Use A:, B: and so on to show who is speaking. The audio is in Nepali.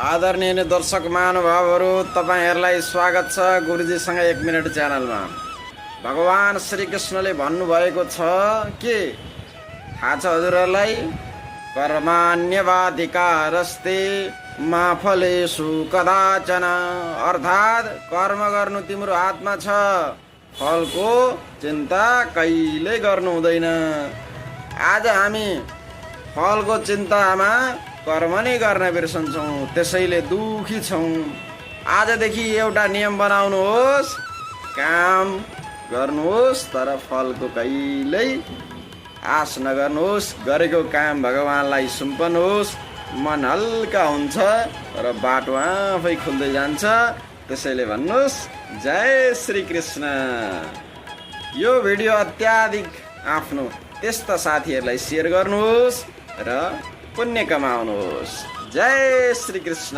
A: आदरणीय दर्शक महानुभावहरू, तपाईहरुलाई स्वागत छ गुरुजीसँग 1 मिनेट च्यानलमा। भगवान श्री कृष्णले भन्नुभएको छ के थाहा छ हजुरहरुलाई? कर्माण्यवाधिकारस्ते मा फलेषु कदाचन। अर्थात कर्म गर्नु तिम्रो हातमा छ, फलको चिन्ता कहिल्यै गर्नु हुँदैन। आज हामी फलको चिन्तामा कर्म नै गर्न बिर्सन्छौँ, त्यसैले दुखी छौँ। आजदेखि एउटा नियम बनाउनुहोस्, काम गर्नुहोस् तर फलको कहिल्यै आश नगर्नुहोस्। गरेको काम भगवानलाई सुम्पनुहोस्, मन हल्का हुन्छ र बाटो आफै खुल्दै जान्छ। त्यसैले भन्नुहोस् जय श्री कृष्ण। यो भिडियो अत्याधिक आफ्नो त्यस्ता साथीहरूलाई सेयर गर्नुहोस् र पुण्य कमाउनुहोस्। जय श्री कृष्ण।